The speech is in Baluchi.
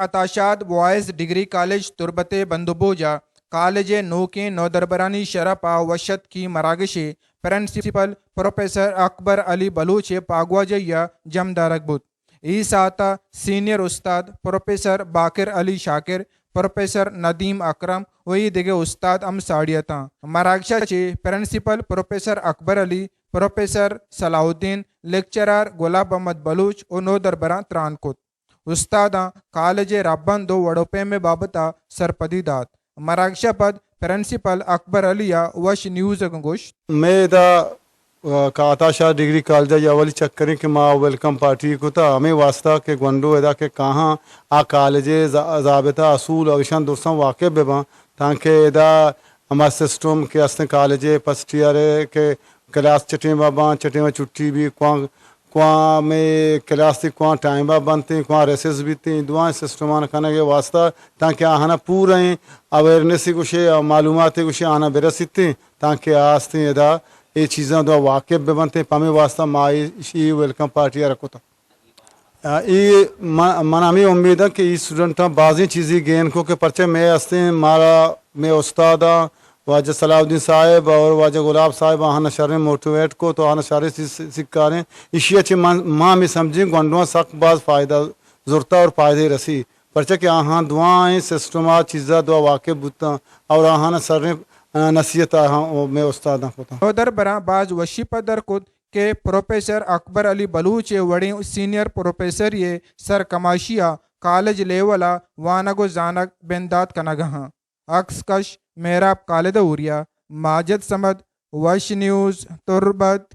عطا شاد بوائز ڈگری کالج تربت ءِ بندوبوج ءَ کالج ءِ نوکیں نودربرانی شرپ ءَ وش اتکی مراگشے پرنسپل پروفیسر اکبر علی بلوچ ءِ پاگواجہی ءَ جم دارگ بوت۔ اے ساعت ءَ سینئر استاد پروفیسر باقر علی شاکر، پروفیسر ندیم اکرم و اے دگہ استاد ہم ساڑی اتاں۔ مراگش ءَ چہ پرنسپل پروفیسر اکبر علی، پروفیسر صلاح الدین، لیکچرار گلاب محمد بلوچ و نودربراں تران کت۔ استاداں کالج ءِ رھبند و وڑ و پیم ءِ بابت ءَ سرپدی دات۔ مراگش ءَ پد پرنسپل اکبر علی ءَ وش نیوز ءَ گوشت۔ مئے ادا، آ، کا عطا شاد ڈگری کالج ءَ اولی چکریں کہ ما ویلکم پارٹی کتا، ہمے واسطہ کہ گونڈو ادا کہ کاہاں آ کالج ءِ ضا-، ضابطہ، اصول و ایشاں درساں واقف بہ باں، تانکہ ادا ہما سسٹم کہ استیں کالج ءِ فرسٹ ایئر ءِ کہ کلاس چٹیں با باں، چٹیں با چھٹی بی، کواں، کواں مئے کلاس تی کواں ٹائم با بنتیں، کواں ریسز بیتیں، دعائیں سسٹمان کنگ ءِ واسطہ، تانکہ آہانا پورا اویئرنس گوشے، معلومات گوشے آہانا برسیتیں، تانکہ آ استیں ادا اے چیزاں دعا واقف بہ بنتیں۔ پمے واسطہ ما اے، اے ویلکم پارٹی ءَ رکھتا۔ آ، اے من، من ہمے امیداں کہ اے اسٹوڈنٹاں بازیں چیزے گین کو کہ پرچہ مئے استیں، مارا مئے استاداں، واجہ صلاح الدین صاحب اور واجہ گلاب صاحب آہاں شریں موٹیویٹ کو تو آہاں شریں سی-، سی-، سکاریں۔ ایشی ءَ چہ من، ما ہمے سمجھیں گونڈواں سک باز فائدہ زرتا اور فائدہ رسی۔ پرچہ کہ آہاں دعائیں سسٹم آ چیزا دعا واقف بوتاں اور آہاں شریں، آ، نصیحت آہاں مئے استاداں کتاں۔ نودربراں باز وشی پدر کت کہ پروفیسر اکبر علی بلوچ ءِ وڑیں سینئر پروفیسرے ءِ سرکماشی ءَ کالج لیول ءَ وانگ و زانگ بندات کنگ ءَ آں۔ عکس کش مہراب خالد اوریا، ماجد صمد، وش نیوز، تربت۔